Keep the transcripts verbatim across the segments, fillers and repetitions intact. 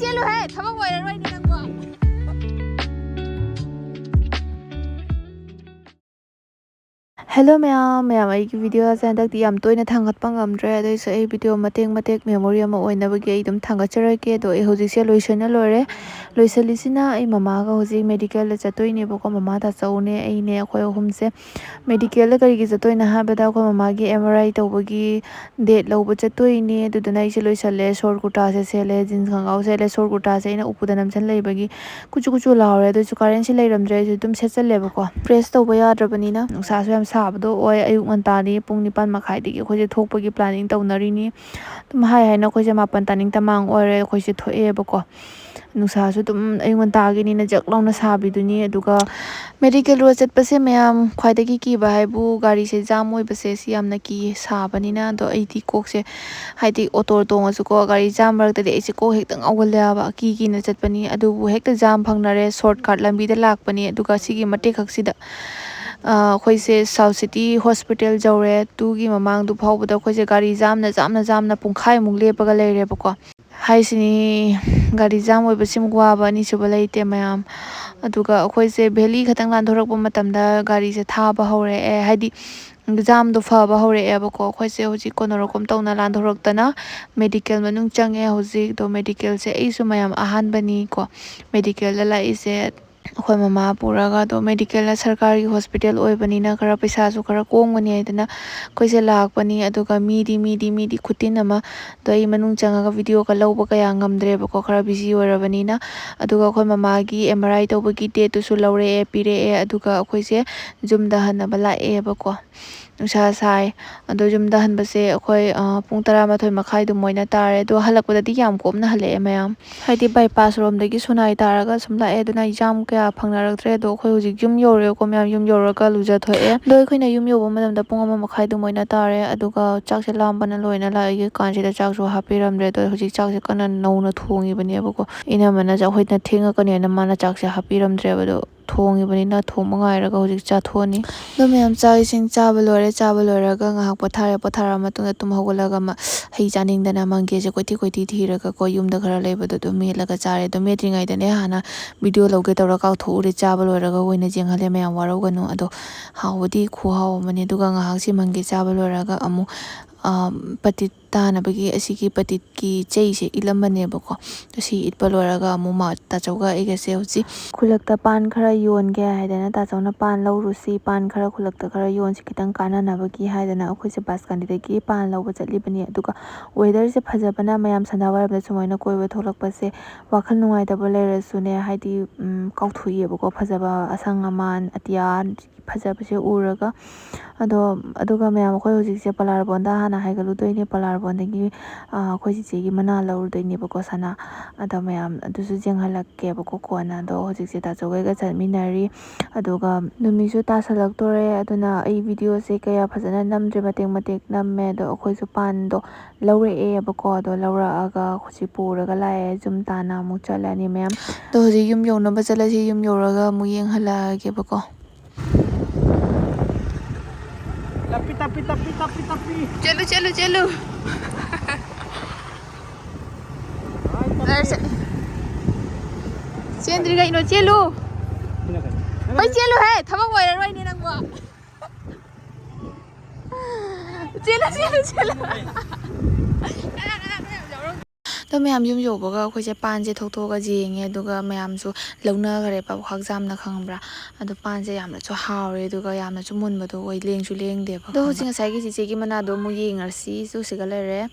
ꯆꯦꯜꯂꯨꯍꯦ, ꯊꯕꯛ ꯑꯣꯏꯔꯔꯣꯏꯅꯦ ꯅꯪꯕꯣ꯫ ꯍꯦꯜꯂꯣ ꯃꯌꯥꯝ, ꯃꯌꯥꯝ ꯑꯩꯒꯤ ꯚꯤꯗꯤꯑꯣꯁꯦ ꯍꯟꯗꯛꯇꯤ ꯌꯥꯝ ꯇꯣꯏꯅ ꯊꯥꯡꯒꯠꯄ ꯉꯝꯗ꯭ꯔꯦ, ꯑꯗꯨꯏꯁꯨ ꯑꯩ ꯚꯤꯗꯤꯑꯣ ꯃꯇꯦꯛ ꯃꯇꯦꯛ ꯃꯦꯃꯣꯔꯤ ꯑꯃ ꯑꯣꯏꯅꯕꯒꯤ ꯑꯩ ꯑꯗꯨꯝ ꯊꯥꯡꯒꯠꯆꯔꯛꯀꯦ꯫ ꯑꯗꯣ ꯑꯩ ꯍꯧꯖꯤꯛꯁꯦ ꯂꯣꯏꯁꯤꯟꯅ ꯂꯣꯏꯔꯦ꯫ ꯂꯣꯏꯁꯤꯜꯂꯤꯁꯤꯅ ꯑꯩ ꯃꯃꯥꯒ ꯍꯧꯖꯤꯛ ꯃꯦꯗꯤꯀꯦꯜꯗ ꯆꯠꯇꯣꯏꯅꯦꯕꯀꯣ, ꯃꯃꯥ ꯇꯥꯆꯧꯅꯦ ꯑꯩꯅꯦ ꯑꯩꯈꯣꯏ ꯑꯍꯨꯝꯁꯦ꯫ ꯃꯦꯗꯤꯀꯦꯜꯗ ꯀꯔꯤꯒꯤ ꯆꯠꯇꯣꯏꯅꯣ ꯍꯥꯏꯕꯗ ꯑꯩꯈꯣꯏ ꯃꯃꯥꯒꯤ ꯑꯦꯝ ꯑꯥꯔ ꯑꯥꯏ ꯇꯧꯕꯒꯤ ꯗꯦꯠ ꯂꯧꯕ ꯆꯠꯇꯣꯏꯅꯦ꯫ ꯑꯗꯨꯗꯨꯅ ꯑꯩꯁꯦ ꯂꯣꯏꯁꯜꯂꯦ, ꯁꯣꯔꯠ ꯀꯨꯔꯇꯥꯁꯦ ꯁꯦꯠꯂꯦ, ꯖꯤꯟꯁ ꯈꯣꯡꯒ꯭ꯔꯥꯎ ꯁꯦꯠꯂꯦ꯫ ꯁꯣꯔꯠ ꯀꯨꯔꯇꯥꯁꯦ ꯑꯩꯅ ꯎꯄꯨꯗ ꯅꯝꯁꯤꯟ ꯂꯩꯕꯒꯤ ꯀꯨꯆꯨ ꯀꯨꯆꯨ ꯂꯥꯎꯔꯦ꯫ ꯑꯗꯨꯁꯨ ꯀꯔꯦꯟꯁꯤ ꯂꯩꯔꯝꯗ꯭ꯔꯦ, ꯑꯩꯁꯨ ꯑꯗꯨꯝ ꯁꯦꯠꯆꯜꯂꯦꯕꯀꯣ꯫ ꯄ꯭ꯔꯦꯁ ꯇꯧꯕ ꯌꯥꯗ꯭ꯔꯕꯅꯤꯅ ꯅꯨꯡꯁꯥꯁꯨ ꯌꯥꯝ ꯁꯥꯕꯗꯣ ꯑꯣꯏ꯫ ꯑꯌꯨꯛ ꯉꯟꯇꯥꯗꯤ ꯄꯨꯡ ꯅꯤꯄꯥꯟ ꯃꯈꯥꯏꯗꯒꯤ ꯑꯩꯈꯣꯏꯁꯦ ꯊꯣꯛꯄꯒꯤ ꯄ꯭ꯂꯥꯅꯤꯡ ꯇꯧꯅꯔꯤꯅꯤ꯫ ꯑꯗꯨꯝ ꯍꯥꯏ ꯍꯥꯏꯅ ꯑꯩꯈꯣꯏꯁꯦ ꯃꯥꯄꯟ ꯇꯥꯅꯤꯡ ꯇꯃꯥꯡ ꯑꯣꯏꯔꯦ ꯑꯩꯈꯣꯏꯁꯦ ꯊꯣꯛꯑꯦꯕꯀꯣ꯫ ꯅꯨꯡꯁꯥꯁꯨ ꯑꯗꯨꯝ ꯑꯌꯨꯛ ꯉꯟꯇꯥꯒꯤꯅꯤꯅ ꯖꯛ ꯂꯥꯎꯅ ꯁꯥꯕꯤꯗꯨꯅꯤ꯫ ꯑꯗꯨꯒ ꯃꯦꯗꯤꯀꯦꯜ ꯔꯣꯗ ꯆꯠꯄꯁꯦ ꯃꯌꯥꯝ ꯈ꯭ꯋꯥꯏꯗꯒꯤ ꯀꯤꯕ ꯍꯥꯏꯕꯨ ꯒꯥꯔꯤꯁꯦ ꯖꯥꯝ ꯑꯣꯏꯕꯁꯦ ꯁꯤ ꯌꯥꯝꯅ ꯀꯤ ꯁꯥꯕꯅꯤꯅ꯫ ꯑꯗꯣ ꯑꯩꯗꯤ ꯀꯣꯛꯁꯦ, ꯍꯥꯏꯗꯤ ꯑꯣꯇꯣ ꯇꯣꯡꯉꯁꯨꯀꯣ, ꯒꯥꯔꯤ ꯖꯥꯝ ꯃꯔꯛꯇꯗꯤ ꯑꯩꯁꯦ ꯀꯣꯛ ꯍꯦꯛꯇ ꯉꯥꯎꯒꯜꯂꯦꯕ, ꯀꯤ ꯀꯤꯅ ꯆꯠꯄꯅꯤ꯫ ꯑꯗꯨꯕꯨ ꯍꯦꯛꯇ ꯖꯥꯝ ꯐꯪꯅꯔꯦ, ꯁꯣꯔꯠ ꯀꯠ ꯂꯝꯕꯤꯗ ꯂꯥꯛꯄꯅꯤ꯫ ꯑꯗꯨꯒ ꯁꯤꯒꯤ ꯃꯇꯦꯛ ꯈꯛꯁꯤꯗ, ꯑ, ꯑꯩꯈꯣꯏꯁꯦ ꯁꯥꯎꯠ ꯁꯤꯇꯤ ꯍꯣꯁꯄꯤꯇꯥꯜ ꯌꯧꯔꯦ꯫ ꯇꯨꯒꯤ ꯃꯃꯥꯡꯗꯨ ꯐꯥꯎꯕꯗ ꯑꯩꯈꯣꯏꯁꯦ ꯒꯥꯔꯤ ꯖꯥꯝꯅ, ꯖꯥꯝꯅ, ꯖꯥꯝꯅ ꯄꯨꯡꯈꯥꯏꯃꯨꯛ ꯂꯦꯞꯄꯒ ꯂꯩꯔꯦꯕꯀꯣ꯫ ꯍꯥꯏꯁꯤꯅꯤ, ꯒꯥꯔꯤ ꯖꯥꯝ ꯑꯣꯏꯕꯁꯤꯃꯨꯛ ꯋꯥꯕ ꯑꯅꯤꯁꯨꯕ ꯂꯩꯇꯦ ꯃꯌꯥꯝ꯫ ꯑꯗꯨꯒ ꯑꯩꯈꯣꯏꯁꯦ ꯚꯦꯂꯤ ꯈꯛꯇꯪ ꯂꯥꯟꯊꯣꯔꯛꯄ ꯃꯇꯝꯗ ꯒꯥꯔꯤꯁꯦ ꯊꯥꯕ ꯍꯧꯔꯛꯑꯦ, ꯍꯥꯏꯗꯤ ꯖꯥꯝꯗꯣ ꯐꯕ ꯍꯧꯔꯛꯑꯦꯕꯀꯣ꯫ ꯑꯩꯈꯣꯏꯁꯦ ꯍꯧꯖꯤꯛ ꯀꯣꯟꯅꯔꯣꯛꯀꯣꯝ ꯇꯧꯅ ꯂꯥꯟꯊꯣꯔꯛꯇꯅ ꯃꯦꯗꯤꯀꯦꯜ ꯃꯅꯨꯡ ꯆꯪꯉꯦ ꯍꯧꯖꯤꯛ꯫ ꯑꯗꯣ ꯃꯦꯗꯤꯀꯦꯜꯁꯦ ꯑꯩꯁꯨ ꯃꯌꯥꯝ ꯑꯍꯥꯟꯕꯅꯤꯀꯣ ꯃꯦꯗꯤꯀꯦꯜꯗ ꯂꯥꯛꯏꯁꯦ꯫ ꯑꯩꯈꯣꯏ ꯃꯃꯥ ꯄꯨꯔꯒ, ꯑꯗꯣ ꯃꯦꯗꯤꯀꯦꯜꯅ ꯁꯔꯀꯥꯔꯒꯤ ꯍꯣꯁꯄꯤꯇꯥꯜ ꯑꯣꯏꯕꯅꯤꯅ ꯈꯔ ꯄꯩꯁꯥꯁꯨ ꯈꯔ ꯀꯣꯝꯒꯅꯤ ꯍꯥꯏꯗꯅ ꯑꯩꯈꯣꯏꯁꯦ ꯂꯥꯛꯄꯅꯤ꯫ ꯑꯗꯨꯒ ꯃꯤꯗꯤ, ꯃꯤꯗꯤ, ꯃꯤꯗꯤ ꯈꯨꯇꯤꯟ ꯑꯃ꯫ ꯑꯗꯣ ꯑꯩ ꯃꯅꯨꯡ ꯆꯪꯉꯒ ꯚꯤꯗꯤꯑꯣꯒ ꯂꯧꯕ ꯀꯌꯥ ꯉꯝꯗ꯭ꯔꯦꯕꯀꯣ, ꯈꯔ ꯕꯤꯖꯤ ꯑꯣꯏꯔꯕꯅꯤꯅ꯫ ꯑꯗꯨꯒ ꯑꯩꯈꯣꯏ ꯃꯃꯥꯒꯤ ꯑꯦꯝ ꯑꯥꯔ ꯑꯥꯏ ꯇꯧꯕꯒꯤ ꯗꯦꯠꯇꯨꯁꯨ ꯂꯧꯔꯛꯑꯦ, ꯄꯤꯔꯛꯑꯦ꯫ ꯑꯗꯨꯒ ꯑꯩꯈꯣꯏꯁꯦ ꯌꯨꯝꯗ ꯍꯟꯅꯕ ꯂꯥꯛꯑꯦꯕꯀꯣ꯫ ꯅꯨꯡꯁꯥ ꯁꯥꯏ꯫ ꯑꯗꯣ ꯌꯨꯝꯗ ꯍꯟꯕꯁꯦ ꯑꯩꯈꯣꯏ, ꯑ, ꯄꯨꯡ ꯇꯔꯥꯃꯥꯊꯣꯏ ꯃꯈꯥꯏ ꯑꯗꯨꯃꯥꯏꯅ ꯇꯥꯔꯦ꯫ ꯑꯗꯣ ꯍꯜꯂꯛꯄꯗꯗꯤ ꯌꯥꯝ ꯀꯣꯝꯅ ꯍꯜꯂꯛꯑꯦ ꯃꯌꯥꯝ꯫ ꯍꯥꯏꯗꯤ ꯕꯥꯏꯄꯥꯁ ꯔꯣꯝꯗꯒꯤ ꯁꯣꯅꯥꯏ ꯇꯥꯔꯒ ꯁꯨꯝ ꯂꯥꯛꯑꯦ꯫ ꯑꯗꯨꯅ ꯖꯥꯝ ꯀꯌꯥ ꯐꯪꯅꯔꯛꯇ꯭ꯔꯦ꯫ ꯑꯗꯣ ꯑꯩꯈꯣꯏ ꯍꯧꯖꯤꯛ ꯌꯨꯝ ꯌꯧꯔꯦꯀꯣ ꯃꯌꯥꯝ, ꯌꯨꯝ ꯌꯧꯔꯒ ꯂꯨꯖꯊꯣꯛꯑꯦ꯫ ꯑꯗꯣ ꯑꯩꯈꯣꯏꯅ ꯌꯨꯝ ꯌꯧꯕ ꯃꯇꯝꯗ ꯄꯨꯡ ꯑꯃ ꯃꯈꯥꯏ ꯑꯗꯨꯃꯥꯏꯅ ꯇꯥꯔꯦ꯫ ꯑꯗꯨꯒ ꯆꯥꯛꯁꯦ ꯂꯥꯝꯕꯅ ꯂꯣꯏꯅ ꯂꯥꯛꯏ ꯀꯥꯟꯁꯤꯗ ꯆꯥꯛꯁꯨ ꯍꯥꯞꯄꯤꯔꯝꯗ꯭ꯔꯦ꯫ ꯑꯗꯣ ꯍꯧꯖꯤꯛ ꯆꯥꯛꯁꯦ ꯀꯟꯅ ꯅꯧꯅ ꯊꯣꯡꯉꯤꯕꯅꯦꯕꯀꯣ꯫ ꯏꯅꯝꯃꯅ ꯑꯩꯈꯣꯏꯅ ꯊꯦꯡꯉꯛꯀꯅꯤ ꯍꯥꯏꯅ ꯃꯥꯅ ꯆꯥꯛꯁꯦ ꯍꯥꯞꯄꯤꯔꯝꯗ꯭ꯔꯦꯕ꯫ ꯑꯗꯣ ꯊꯣꯡꯉꯤꯕꯅꯤꯅ ꯊꯣꯡꯕ ꯉꯥꯏꯔꯒ ꯍꯧꯖꯤꯛ ꯆꯥꯊꯣꯛꯑꯅꯤ꯫ ꯑꯗꯣ ꯃꯌꯥꯝ ꯆꯥꯛ ꯏꯁꯤꯡ ꯆꯥꯕ ꯂꯣꯏꯔꯦ꯫ ꯆꯥꯕ ꯂꯣꯏꯔꯒ ꯉꯥꯏꯍꯥꯛ ꯄꯣꯊꯥꯔꯦ꯫ ꯄꯣꯊꯥꯔꯕ ꯃꯇꯨꯡꯗ ꯇꯨꯝ ꯍꯧꯒꯠꯂꯒ ꯑꯃ ꯍꯩ ꯆꯥꯅꯤꯡꯗꯅ ꯃꯪꯒꯦꯁꯦ ꯀꯣꯏꯊꯤ ꯀꯣꯏꯊꯤ ꯊꯤꯔꯒꯀꯣ, ꯌꯨꯝꯗ ꯈꯔ ꯂꯩꯕꯗꯣ ꯑꯗꯨꯝ ꯃꯦꯠꯂꯒ ꯆꯥꯔꯦ꯫ ꯑꯗꯣ ꯃꯦꯠꯇ꯭ꯔꯤꯉꯩꯗꯅꯦ ꯍꯥꯟꯅ ꯚꯤꯗꯤꯑꯣ ꯂꯧꯒꯦ ꯇꯧꯔ ꯀꯥꯎꯊꯣꯛꯎꯔꯦ꯫ ꯆꯥꯕ ꯂꯣꯏꯔꯒ ꯑꯣꯏꯅ ꯌꯦꯡꯍꯜꯂꯦ꯫ ꯃꯌꯥꯝ ꯋꯥꯔꯧꯒꯅꯨ꯫ ꯑꯗꯣ ꯍꯥꯎꯕꯗꯤ ꯈꯨꯍꯥꯎ ꯑꯃꯅꯤ꯫ ꯑꯗꯨꯒ ꯉꯥꯏꯍꯥꯛꯁꯤ ꯃꯪꯒꯦ ꯆꯥꯕ ꯂꯣꯏꯔꯒ ꯑꯃꯨꯛ, ꯑ, ꯄꯇꯤꯠ ꯇꯥꯅꯕꯒꯤ ꯑꯁꯤꯒꯤ ꯄꯇꯤꯠꯀꯤ ꯆꯩꯁꯦ ꯏꯠꯂꯝꯕꯅꯦꯕꯀꯣ꯫ ꯑꯗꯣ ꯁꯤ ꯏꯠꯄ ꯂꯣꯏꯔꯒ ꯑꯃꯨꯛ ꯃꯥ, ꯇꯥꯆꯧꯒ ꯑꯩꯒꯁꯦ ꯍꯧꯖꯤꯛ ꯈꯨꯜꯂꯛꯇ ꯄꯥꯟ ꯈꯔ ꯌꯣꯟꯒꯦ ꯍꯥꯏꯗꯅ ꯇꯥꯆꯧꯅ ꯄꯥꯟ ꯂꯧꯔꯨꯁꯤ, ꯄꯥꯟ ꯈꯔ ꯈꯨꯜꯂꯛꯇ ꯈꯔ ꯌꯣꯟꯁꯤ ꯈꯤꯇꯪ ꯀꯥꯟꯅꯅꯕꯒꯤ ꯍꯥꯏꯗꯅ ꯑꯩꯈꯣꯏꯁꯦ ꯕꯥꯁꯀꯥꯟꯗꯤꯗꯒꯤ ꯄꯥꯟ ꯂꯧꯕ ꯆꯠꯂꯤꯕꯅꯤ꯫ ꯑꯗꯨꯒ ꯋꯦꯗꯔꯁꯦ ꯐꯖꯕꯅ ꯃꯌꯥꯝ ꯁꯟꯗꯥꯋꯥꯏꯔꯝꯗ ꯁꯨꯃꯥꯏꯅ ꯀꯣꯏꯕ ꯊꯣꯛꯂꯛꯄꯁꯦ ꯋꯥꯈꯜ ꯅꯨꯡꯉꯥꯏꯇꯕ ꯂꯩꯔꯁꯨꯅꯦ, ꯍꯥꯏꯗꯤ, ꯎꯝ, ꯀꯥꯎꯊꯣꯛꯏꯑꯕꯀꯣ, ꯐꯖꯕ ꯑꯁꯪ ꯑꯃꯥꯟ ꯑꯇꯤꯌꯥ ꯐꯖꯕꯁꯦ ꯎꯔꯒ꯫ ꯑꯗꯣ, ꯑꯗꯨꯒ ꯃꯌꯥꯝ ꯑꯩꯈꯣꯏ ꯍꯧꯖꯤꯛꯁꯦ ꯄꯂꯥꯔꯕꯣꯟꯗ ꯍꯥꯟꯅ ꯍꯥꯏꯒꯠꯂꯨꯗꯣꯏꯅꯦ꯫ ꯄꯂꯥꯔꯕꯣꯟꯗꯒꯤ, ꯑ, ꯑꯩꯈꯣꯏ ꯆꯤꯆꯦꯒꯤ ꯃꯅꯥ ꯂꯧꯔꯨꯗꯣꯏꯅꯦꯕꯀꯣ, ꯁꯅꯥ꯫ ꯑꯗꯣ ꯃꯌꯥꯝ ꯑꯗꯨꯁꯨ ꯌꯦꯡꯍꯜꯂꯛꯀꯦꯕꯀꯣ ꯀꯣꯟꯅ꯫ ꯑꯗꯣ ꯍꯧꯖꯤꯛꯁꯦ ꯇꯥꯆꯧꯒꯩꯒ ꯆꯠꯃꯤꯟꯅꯔꯤ꯫ ꯑꯗꯨꯒ ꯅꯨꯃꯤꯠꯁꯨ ꯇꯥꯁꯜꯂꯛꯇꯣꯔꯦ꯫ ꯑꯗꯨꯅ ꯑꯩ ꯚꯤꯗꯤꯑꯣꯁꯦ ꯀꯌꯥ ꯐꯖꯅ ꯅꯝꯗ꯭ꯔꯦ, ꯃꯇꯦꯛ ꯃꯇꯦꯛ ꯅꯝꯃꯦ꯫ ꯑꯗꯣ ꯑꯩꯈꯣꯏꯁꯨ ꯄꯥꯟꯗꯣ ꯂꯧꯔꯛꯑꯦꯕꯀꯣ꯫ ꯑꯗꯣ ꯂꯧꯔꯛꯑꯒ ꯍꯧꯖꯤꯛ ꯄꯨꯔꯒ ꯂꯥꯛꯑꯦ꯫ ꯌꯨꯝ ꯇꯥꯟꯅ ꯑꯃꯨꯛ ꯆꯠꯂꯅꯤ ꯃꯌꯥꯝ꯫ ꯑꯗꯣ ꯍꯧꯖꯤꯛ ꯌꯨꯝ ꯌꯧꯅꯕ ꯆꯠꯂꯁꯤ꯫ ꯌꯨꯝ ꯌꯧꯔꯒ ꯑꯃꯨꯛ ꯌꯦꯡꯍꯜꯂꯛꯑꯒꯦꯕꯀꯣ꯫ ꯇꯞꯄꯤ, ꯇꯞꯄꯤ, ꯇꯞꯄꯤ, ꯇꯞꯄꯤ, ꯇꯞꯄꯤ꯫ ꯆꯦꯜꯂꯨ, ꯆꯦꯜꯂꯨ, ꯆꯦꯜꯂꯨ꯫ ꯍꯥꯏ, ꯇꯞꯄꯤ꯫ ꯆꯦꯟꯗ꯭ꯔꯤ ꯀꯩꯅꯣ, ꯆꯦꯜꯂꯨ꯫ ꯍꯣꯏ, ꯆꯦꯜꯂꯨꯍꯦ, ꯊꯕꯛ ꯑꯣꯏꯔꯔꯣꯏꯅꯦ ꯅꯪꯕꯣ꯫ ꯆꯦꯜꯂꯨ, ꯆꯦꯜꯂꯨ, ꯆꯦꯜꯂꯨ꯫ ꯑꯗꯣ ꯃꯌꯥꯝ ꯌꯨꯝ ꯌꯧꯕꯒ ꯑꯩꯈꯣꯏꯁꯦ ꯄꯥꯟꯁꯦ ꯊꯣꯛꯇꯣꯛꯑꯒ ꯌꯦꯡꯉꯦ, ꯑꯗꯨꯒ ꯃꯌꯥꯝꯁꯨ ꯂꯧꯅꯈ꯭ꯔꯦꯕ ꯈ꯭ꯋꯥꯡꯖꯥꯝꯅ, ꯈꯪꯕ꯭ꯔꯥ? ꯑꯗꯣ ꯄꯥꯟꯁꯦ ꯌꯥꯝꯅꯁꯨ ꯍꯥꯎꯔꯦ, ꯑꯗꯨꯒ ꯌꯥꯝꯅꯁꯨ ꯃꯨꯟꯕꯗꯣ ꯑꯣꯏ, ꯂꯦꯡꯁꯨ ꯂꯦꯡꯗꯦꯕ, ꯑꯗꯣ ꯈꯪꯕ꯭ꯔꯥ? ꯍꯧꯖꯤꯛ ꯉꯁꯥꯏꯒꯤ ꯆꯤꯆꯦꯒꯤ ꯃꯅꯥꯗꯣ ꯑꯃꯨꯛ ꯌꯦꯡꯉꯁꯤ, ꯁꯤꯒ ꯂꯩꯔꯦ꯫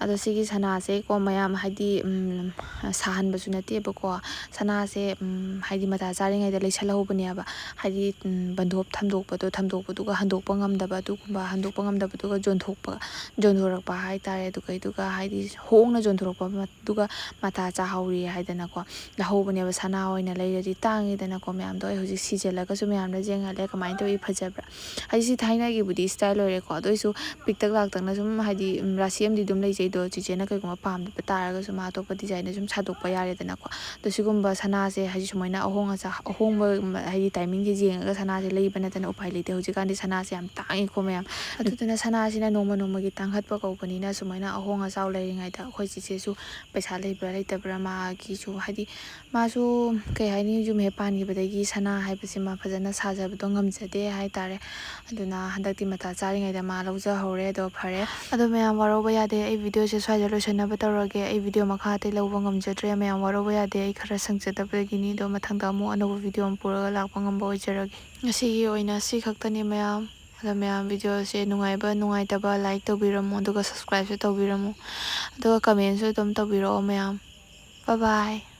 ꯑꯗꯣ ꯁꯤꯒꯤ ꯁꯅꯥꯁꯦ ꯀꯣ ꯃꯌꯥꯝ, ꯍꯥꯏꯗꯤ, ꯎꯝ, ꯁꯥꯍꯟꯕꯁꯨ ꯅꯠꯇꯦꯕꯀꯣ, ꯁꯅꯥꯁꯦ, ꯎꯝ, ꯍꯥꯏꯗꯤ ꯃꯇꯥ ꯆꯥꯔꯤꯉꯩꯗ ꯂꯩꯁꯜꯍꯧꯕꯅꯦꯕ, ꯍꯥꯏꯗꯤ, ꯎꯝ, ꯕꯟꯗꯣꯞ ꯊꯝꯗꯣꯛꯄꯗꯣ, ꯊꯝꯗꯣꯛꯄꯗꯨꯒ ꯍꯟꯗꯣꯛꯄ ꯉꯝꯗꯕ, ꯑꯗꯨꯒꯨꯝꯕ ꯍꯟꯗꯣꯛꯄ ꯉꯝꯗꯕꯗꯨꯒ ꯌꯣꯟꯊꯣꯛꯄ, ꯌꯣꯟꯊꯣꯔꯛꯄ ꯍꯥꯏꯇꯥꯔꯦ꯫ ꯑꯗꯨꯒꯩꯗꯨꯒ ꯍꯥꯏꯗꯤ ꯍꯣꯡꯅ ꯌꯣꯟꯊꯣꯔꯛꯄ ꯑꯗꯨꯒ ꯃꯊꯥ ꯆꯥꯍꯧꯔꯤ ꯍꯥꯏꯗꯅꯀꯣ ꯂꯧꯍꯧꯕꯅꯦꯕ꯫ ꯁꯅꯥ ꯑꯣꯏꯅ ꯂꯩꯔꯗꯤ ꯇꯥꯡꯉꯤꯗꯅꯀꯣ ꯃꯌꯥꯝꯗꯣ꯫ ꯑꯩ ꯍꯧꯖꯤꯛ ꯁꯤꯖꯤꯜꯂꯒꯁꯨ ꯃꯌꯥꯝꯅ ꯌꯦꯡꯍꯜꯂꯦ ꯀꯃꯥꯏꯅ ꯇꯧꯏ ꯐꯖꯕ꯭ꯔꯥ꯫ ꯍꯥꯏꯗꯤ ꯁꯤ ꯊꯥꯏꯅꯒꯤꯕꯨꯗꯤ style ꯑꯣꯏꯔꯦꯀꯣ, ꯑꯗꯨ ꯑꯣꯏꯁꯨ ꯄꯤꯛꯇꯛ ꯂꯥꯛꯇꯛꯅ ꯁꯨꯝ ꯍꯥꯏꯗꯤ ꯎꯝ, ꯔꯥꯁꯤ ꯑꯃꯗꯤ ꯑꯗꯨꯝ ꯂꯩꯖꯩꯗꯣ꯫ ꯆꯤꯆꯦꯅ ꯀꯩꯒꯨꯝꯕ ꯄꯥꯝꯗꯕ ꯇꯥꯔꯒꯁꯨ ꯃꯥ ꯑꯇꯣꯞꯄ designꯗ ꯁꯨꯝ ꯁꯥꯗꯣꯛꯄ ꯌꯥꯔꯦꯗꯅꯀꯣ꯫ ꯑꯗꯣ ꯁꯤꯒꯨꯝꯕ ꯁꯅꯥꯁꯦ ꯍꯥꯏꯗꯤ ꯁꯨꯃꯥꯏꯅ ꯑꯍꯣꯡ ꯑꯆꯥ ꯑꯍꯣꯡꯕ ꯍꯥꯏꯗꯤ timingꯁꯦ ꯌꯦꯡꯉꯒ ꯁꯅꯥꯁꯦ ꯂꯩꯕ ꯅꯠꯇꯅ ꯎꯄꯥꯏ ꯂꯩꯇꯦ꯫ ꯍꯧꯖꯤꯛꯀꯥꯟꯗꯤ ꯁꯅꯥꯁꯦ ꯌꯥꯝ ꯇꯥꯡꯉꯤꯀꯣ ꯃꯌꯥꯝ꯫ ꯑꯗꯨꯗꯨꯅ ꯁꯅꯥꯁꯤꯅ ꯅꯣꯡꯃ ꯅꯣꯡꯃꯒꯤ ꯇꯥꯡꯈꯠꯄ ꯀꯧꯕꯅꯤꯅ ꯁꯨꯃꯥꯏꯅ ꯑꯍꯣꯡ ꯑꯆꯥꯎ ꯂꯩꯔꯤꯉꯩꯗ ꯑꯩꯈꯣꯏ ꯆꯤꯆꯦꯁꯨ ꯄꯩꯁꯥ ꯂꯩꯕ꯭ꯔꯥ ꯂꯩꯇꯕ꯭ꯔꯥ ꯃꯥꯒꯤꯁꯨ ꯍꯥꯏꯗꯤ ꯃꯥꯁꯨ ꯀꯩ ꯍꯥꯏꯅꯤ ꯌꯨꯝ ꯍꯦꯛ ꯄꯥꯟꯈꯤꯕꯗꯒꯤ ꯁꯅꯥ ꯍꯥꯏꯕꯁꯤꯃ ꯐꯖꯅ ꯁꯥꯖꯕꯗꯣ ꯉꯝꯖꯗꯦ ꯍꯥꯏꯇꯥꯔꯦ꯫ ꯑꯗꯨꯅ ꯍꯟꯗꯛꯇꯤ ꯃꯇꯥ ꯆꯥꯔꯤꯉꯩꯗ ꯃꯥ ꯂꯧꯖꯍꯧꯔꯦ꯫ ꯑꯗꯣ ꯐꯔꯦ꯫ ꯑꯗꯣ ꯃꯌꯥꯝ ꯋꯥꯔꯧꯕ ꯌꯥꯗꯦ꯫ ꯑꯩ videoꯁꯦ ꯁ꯭ꯋꯥꯏꯗ ꯂꯣꯏꯁꯤꯟꯅꯕ ꯇꯧꯔꯒꯦ꯫ ꯑꯩ video ꯃꯈꯥ ꯑꯇꯩ ꯂꯧꯕ ꯉꯝꯖꯗ꯭ꯔꯦ꯫ ꯃꯌꯥꯝ ꯋꯥꯔꯧꯕ ꯌꯥꯗꯦ꯫ ꯑꯩ ꯈꯔ ꯁꯪꯖꯗꯕꯗꯒꯤꯅꯤ꯫ ꯑꯗꯣ ꯃꯊꯪꯗ ꯑꯃꯨꯛ ꯑꯅꯧꯕ video ꯑꯃ ꯄꯨꯔꯒ ꯂꯥꯛꯄ ꯉꯝꯕ ꯑꯣꯏꯖꯔꯒꯦ꯫ ꯉꯁꯤꯒꯤ ꯑꯣꯏꯅ ꯁꯤ ꯈꯛꯇꯅꯤ ꯃꯌꯥꯝ꯫ ꯑꯗꯣ ꯃꯌꯥꯝ videoꯁꯦ ꯅꯨꯡꯉꯥꯏꯕ ꯅꯨꯡꯉꯥꯏꯇꯕ like ꯇꯧꯕꯤꯔꯝꯃꯣ, ꯑꯗꯨꯒ subscribeꯁꯨ ꯇꯧꯕꯤꯔꯝꯃꯣ, ꯑꯗꯨꯒ commentꯁꯨ ꯑꯗꯨꯝ ꯇꯧꯕꯤꯔꯛꯑꯣ ꯃꯌꯥꯝ꯫ Bye bye꯫